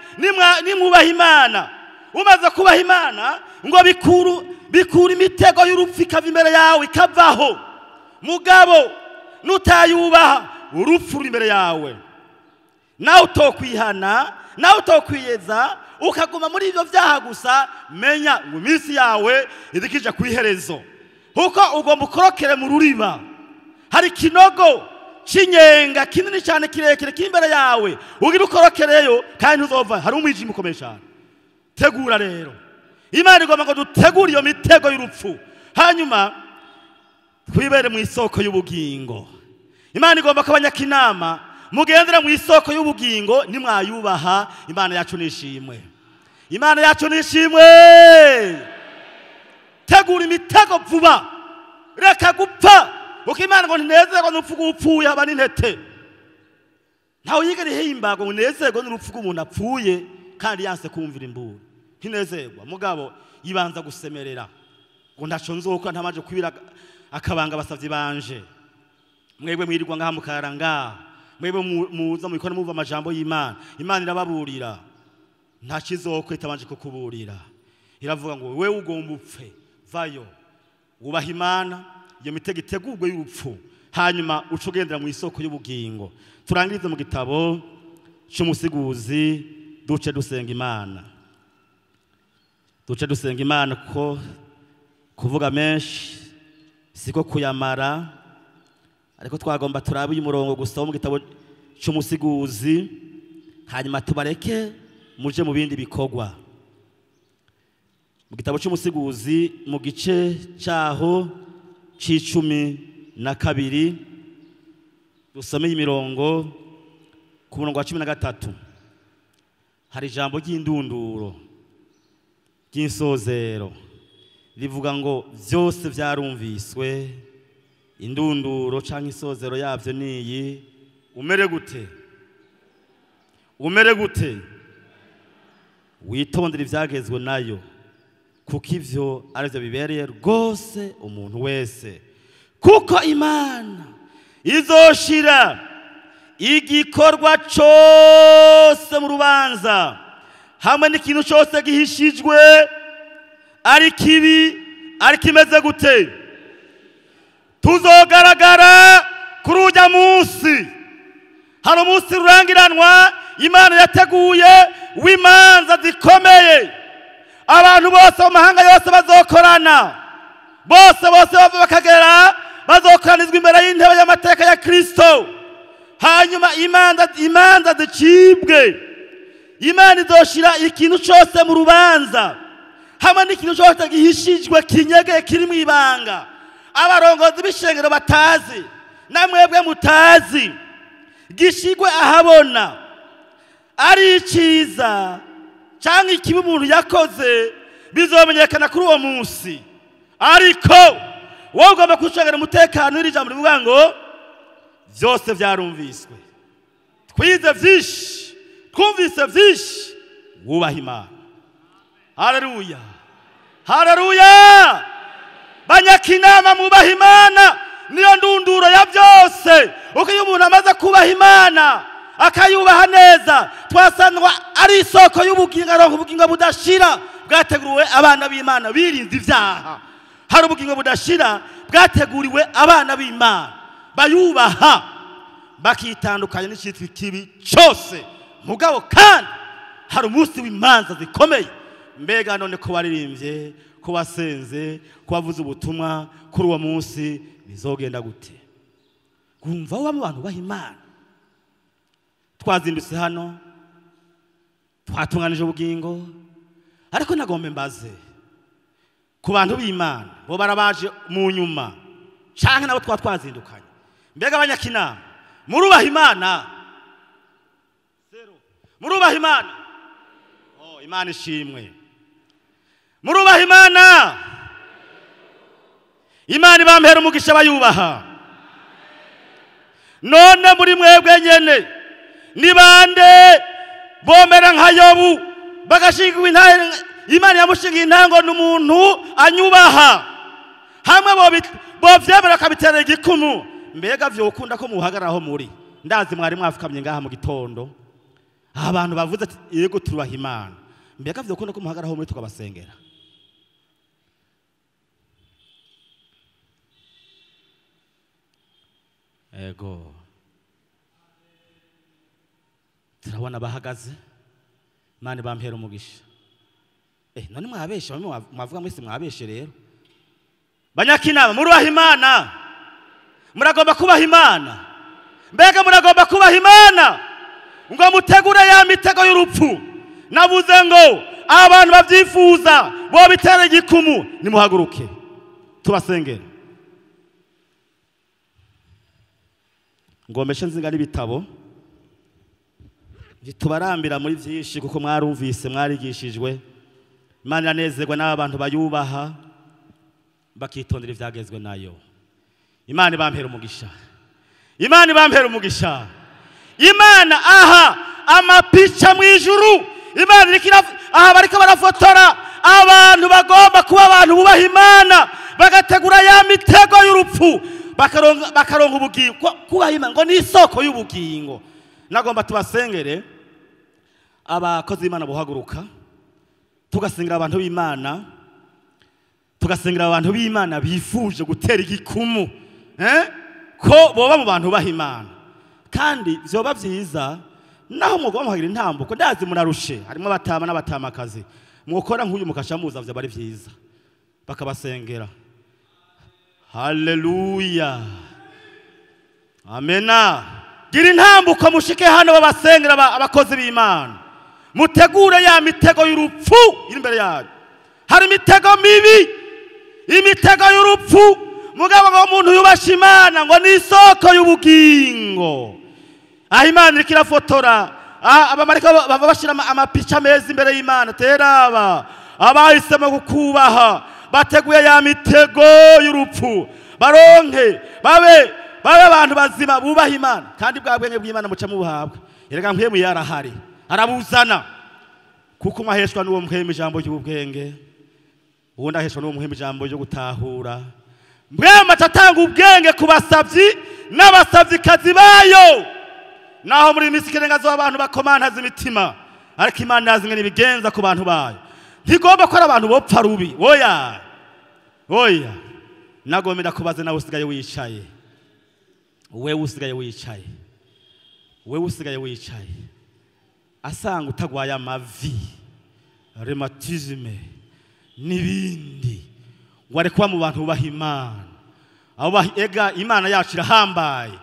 Nimwubaha Imana, umaze kubaha Imana ngo bikura imitego y'urupfu ikava imbere yawe, ikavaho. Mugabo nutayubaha, urupfu ruri imbere yawe, nawe utokwihana, nawe utokwiyeza, ukaguma muri ibyo byaha gusa, menya ngo iminsi yawe irikija ku iherezo. Kuko ugomba ukorokere mu ruriba. Hari kinogo cy'inyenga kinini cyane kirekire kiri imbere yawe, ugira ukorokereyo kandi ntuzova. Hari umwijima ukomeye cyane. Tegura rero. Imana igomba ngo dutegure iyo mitego y'urupfu, hanyuma twibere mu isoko y'ubugingo. Imana igomba ko abanyakinama mugendera mu isoko y'ubugingo, nimwayubaha. Imana yacu nishimwe, Imana yacu nishimwe. Tegura imitego vuba, reka gupfa. Uko Imana ngo ntinezerwa n'urupfu rw'upfuye haba n'intete. Ntawe yigera ihimbarwa ngo unezerwe n'urupfu rw'umuntu apfuye kandi yanse kumvira imburu. Ntinezerwa, mugabo yibanza gusemerera ngo ntaco nzokora ntamaje kwibira akabanga abasavyi banje. Mwebwe mwirirwa ngaha mukarara ngaha, mwebwe muza mubikora muva amajambo y'Imana. Imana irababurira, nta kizokora itabanje kukuburira. Iravuga ngo wewe ugomba upfe, vayo wubaha Imana, iyo mitego itegurwe y'urupfu, hanyuma uce ugendera mu isoko y'ubugingo. Turangirize mu gitabo cy'umusiguzi, duce dusenga Imana. Duce dusenga Imana, kuko kuvuga menshi siko kuyamara, ariko twagomba turabe uyu murongo gusa wo mu gitabo cy'umusiguzi, hanyuma tubareke muje mu bindi bikorwa. Mu gitabo cy'umusiguzi mu gice cyaho c'12, dusome imirongo ku murongo wa 13. Hari ijambo ry'indunduro ry'insozero rivuga ngo byose byarumviswe. Indunduro canke isozero yavyo niyi: umere gute? Umere gute? Witondere ivyagezwe nayo, kuko ivyo arivyo bibereye rwose umuntu wese. Kuko Imana izoshira igikorwa cose mu rubanza, hamwe n'ikintu cose gihishijwe, ari kibi ari kimeze gute. Tuzogaragara kuri ujya munsi. Hari umunsi rurangiranwa Imana yateguye w'imanza zikomeye. Abantu bose mu mahanga yose bazokorana, bose bose bava bakagera, bazokoranizwa imbere y'intebe y'amateka ya Kristo. Hanyuma imanza zicibwe. Imana izoshira ikintu cyose mu rubanza, hamwe n'ikintu cyose gihishijwe kinyege kiri mu ibanga, abarongozi b'ishengero batazi namwebwe mutazi, gishigwe ahabona. Ari icyiza cyangwa ikibi umuntu yakoze bizomenyekana kuri uwo munsi. Ariko wowe ugomba gucungana umutekano w'iri jambo rivuga ngo byose byarumviswe. Twize byinshi, twumvise byinshi, wubaha Imana. Haleluya, haleluya. Banyakinama mubaha Imana, niyo ndunduro ya byose. Uko iyo umuntu amaze kubaha Imana akayubaha neza, twasanzwe ari isoko y'ubugingo, aronka ubugingo budashira bwateguriwe abana b'Imana birinze ibyaha. Hari ubugingo budashira bwateguriwe abana b'Imana bayubaha, bakitandukanya n'icitwa ikibi cyose. Mugabo kandi hari umunsi w'imanza zikomeye. Mbega none ko waririmbye, ko wasenze, ko wavuze ubutumwa, kuri uwo munsi bizogenda gute? Kumva wa bantu baha Imana. Twazindutse hano, twatunganije ubugingo, ariko nagombe mbaze ku bantu b'Imana bo barabaje mu nyuma canke nabo twazindukanye. Mbega abanyakinama murubaha Imana? Zero. Murubaha Imana? Oh, Imana ishimwe. Murubaha Imana? Imana ibampera umugisha bayubaha. None muri mwebwe nyene ni bande bomera nka Yobu bagashingwa intahe? Imana yamushingiye intango n'umuntu anyubaha, hamwe bovyemera akabitera igikumu. Mbega vyokunda ko muhagararaho muri? Ndazi mwari mwafukamye ngaha mu gitondo, abantu bavuze ati yego turubaha Imana. Mbega vyokunda ko muhagararaho muri tukabasengera? Ego turabona bahagaze. Imana ibampera umugisha. None mwabeshe, bamwe mwavuga mwese mwabeshe rero. Banyakinama, murubaha Imana, muragomba kubaha Imana. Mbega muragomba kubaha Imana ngo mutegure ya mitego y'urupfu? Navuze ngo abantu babyifuza bo bitera igikumu, nimuhaguruke tubasengere. Ngomeshe nzinga n'ibitabo tubarambira muri byinshi, kuko mwarumvise, mwarigishijwe. Imana iranezerwa n'aba bantu bayubaha bakitondera ivyagezwe nayo. Imana ibampera umugisha, Imana ibampera umugisha. Imana aha amapica mu ijuru, Imana iriko aha bariko barafotora abantu bagomba kuba abantu bubaha Imana, bagategura ya mitego y'urupfu, bakaronka ubugingo. Kubaha Imana ngo ni isoko y'ubugingo. Nagomba tubasengere abakozi b'Imana buhaguruka, tugasengera abantu b'Imana, tugasengera abantu b'Imana bifuje gutera igikumu ko boba mu bantu baha Imana. Kandi vyoba vyiza naho mugomba muhagira intambuko, ndazi murarushe, harimo abatama n'abatamakazi, mwokora nk'uyu mukashamuza, vyoba ari vyiza bakabasengera. Haleluya, amena. Gira intambuko mushike hano babasengera abakozi b'Imana, mutegure ya mitego y'urupfu iri imbere yanyu. Hari imitego mibi, imitego y'urupfu, mugabo ngo umuntu yubasha Imana ngo ni isoko y'ubugingo. Aho Imana iriko irafotora, abamarayika bava bashira amapica meza imbere y'Imana. Teraba abahisemo kukubaha bateguye ya mitego y'urupfu, baronke babe abantu bazima bubaha Imana. Kandi bwa bwenge bw'Imana muca mubuhabwa. Erega mpwemu yarahari, arabuzana, kuko umwe n'uwo mpwemu ijambo ry'ubwenge, uwundi aheshwa n'uwo mpwemu ijambo ryo gutahura. Mpwemu atatanga ubwenge ku basavyi n'abasavyikazi bayo. Naho muri imisi ikirenga zo abantu bakomantaza imitima, ariko Imana yazi ingene ibigenza ku bantu bayo. Ntigomba ko ari abantu bopfa rubi. Oya, oya. Nagomba kubaze nawe usigaye wicaye, wewe usigaye wicaye, wewe usigaye wicaye, asanga utagwaye amavi, rheumatisme n'ibindi, ngo ari kuba mu bantu bubaha Imana. Abo ega Imana yacu irahambaye,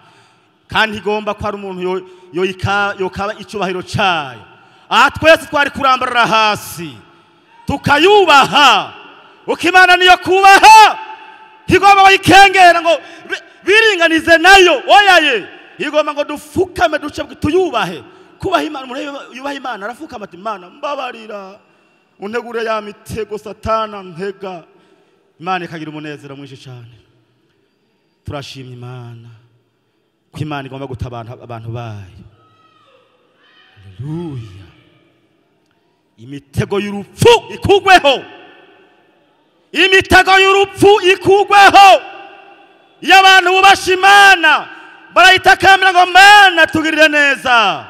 kandi igomba ko ari umuntu yokaba icubahiro cayo. Aha twese twari kurambarara hasi tukayubaha, uko Imana niyo kubaha. Ntigomba bayikengera ngo biringanize nayo, oyaye. Igomba ngo dufukame duce tuyubahe. Kubaha Imana, umuntu yubaha Imana arafukama ati Imana mbabarira, untegure ya mitego satana ntega. Imana ikagira umunezero mwinshi cyane. Turashimye Imana ko Imana igomba gutabara abantu bayo. Haleluya. Imitego y'urupfu ikugweho, imitego y'urupfu ikugweho. Iyo abantu bubasha Imana barayitakambira ngo Mana tugirire neza.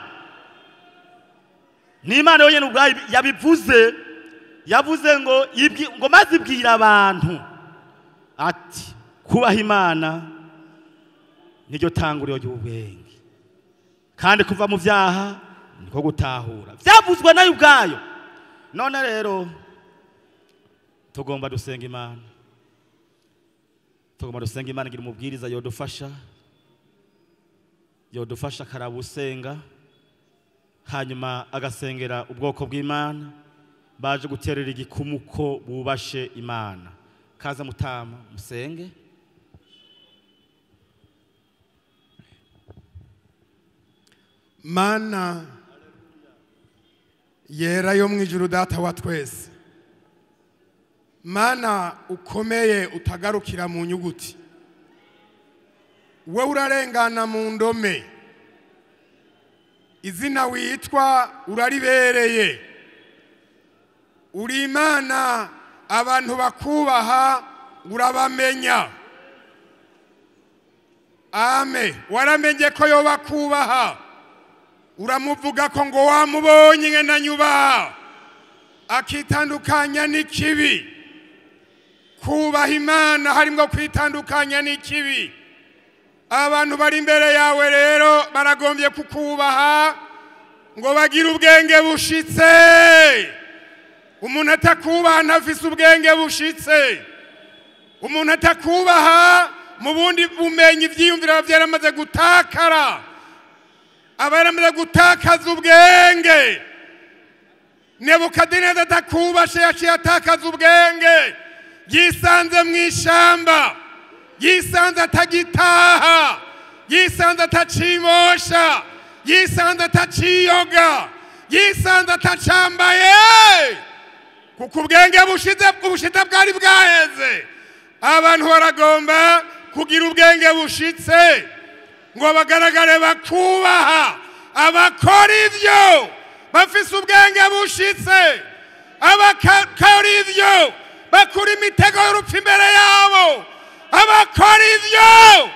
Ni Imana yonyine ubwayo yabivuze, yavuze ngo ngo maze ibwira abantu ati kubaha Imana niryo tanguriro ry'ubwenge, kandi kuva mu vyaha niko gutahura. Vyavuzwe nayo ubwayo. None rero tugomba dusenga Imana, tugomba dusenga Imana ngira umubwiriza yodufasha, yodufasha karabusenga, hanyuma agasengera ubwoko bw'Imana baje guterera igikumu ko bubashe Imana. Kaza mutama musenge. Mana yera yo mwijuru data wa twese, Mana ukomeye utagarukira mu nyuguti, we urarengana mu ndome, izina witwa uraribereye, uri Imana abantu bakubaha urabamenya. Ame waramenye ko yo bakubaha, uramuvuga ko ngo wamubonye ngena nyubaha, akitandukanya n'ikibi. Kubaha Imana harimwo kwitandukanya n'ikibi. Abantu bari imbere yawe rero baragombye kukubaha ngo bagire ubwenge bushitse. Umuntu atakubaha ntafise ubwenge bushitse. Umuntu atakubaha mu bundi bumenyi ivyiyumviro aba vyaramaze gutakara, aba yaramaze gutakaza ubwenge. Nebukadineza atakubashe yaciye atakaza ubwenge, yisanze mu ishamba, yisanze atagitaha, yisanze atacimosha, yisanze ataciyoga, yisanze atacambaye, kuko ubwenge bushitse bwari bwaheze. Abantu baragomba kugira ubwenge bushitse ngo bagaragare bakubaha. Abakora ivyo bafise ubwenge bushitse, abakora ivyo bakura imitego y'urupfu imbere yabo, abakora ivyo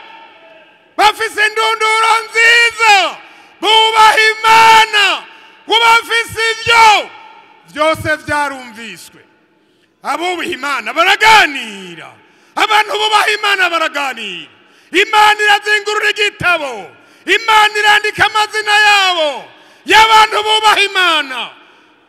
bafise indunduro nziza, bubaha Imana, bafise ivyo byose vyarumviswe. Abubaha Imana baraganira, abantu bubaha Imana baraganira. Imana irazingurura igitabo, Imana irandika amazina yabo y'abantu bubaha Imana.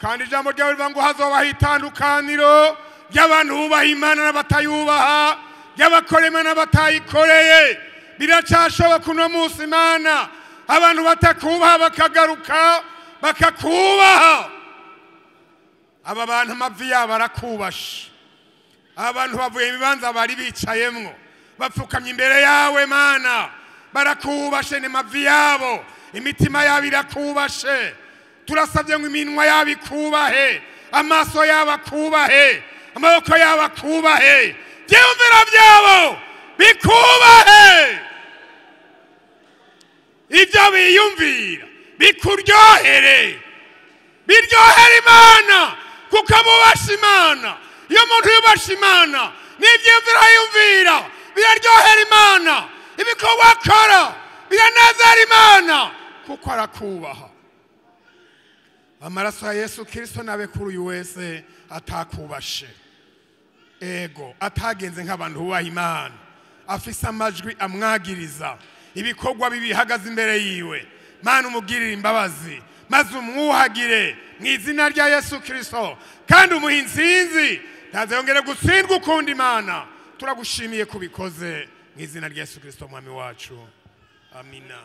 Kandi ijambo ryawe rivuga ngo hazobaho itandukaniro ry'abantu bubaha Imana n'abatayubaha, ry'abakora Imana n'abatayikoreye. Biracashoboka uno munsi Imana abantu batakubaha bakagaruka bakakubaha. Aba bantu amavi yabo arakubashe, abantu bavuye mu bibanza bari bicayemwo bapfukamye imbere yawe Mana, barakubashe ni mavi yabo, imitima yabo irakubashe. Turasabye ngo iminwa yabo ikubahe, amaso yabo akubahe, amaboko yabo akubahe, ivyiyumviro byabo bikubahe, ibyo biyumvira bikuryohere, biryohere Imana, kuko bubasha Imana. Iyo umuntu yubasha Imana n'ivyiyumviro yumvira biraryohera Imana, ibikorwa akora biranezera Imana, kuko arakubaha. Amaraso ya Yesu Kristo nabe kuri uyu wese atakubashe, ego atagenze nk'abantu bubaha Imana, afise amajwi amwagiriza, ibikorwa bibihagaze imbere yiwe. Mana umugirire imbabazi maze umwuhagire mu izina rya Yesu Kristo, kandi umuhe intsinzi, ntazongere gutsindwa ukundi. Imana turagushimiye kubikoze mu izina rya Yesu Kristo mwami wacu, amina.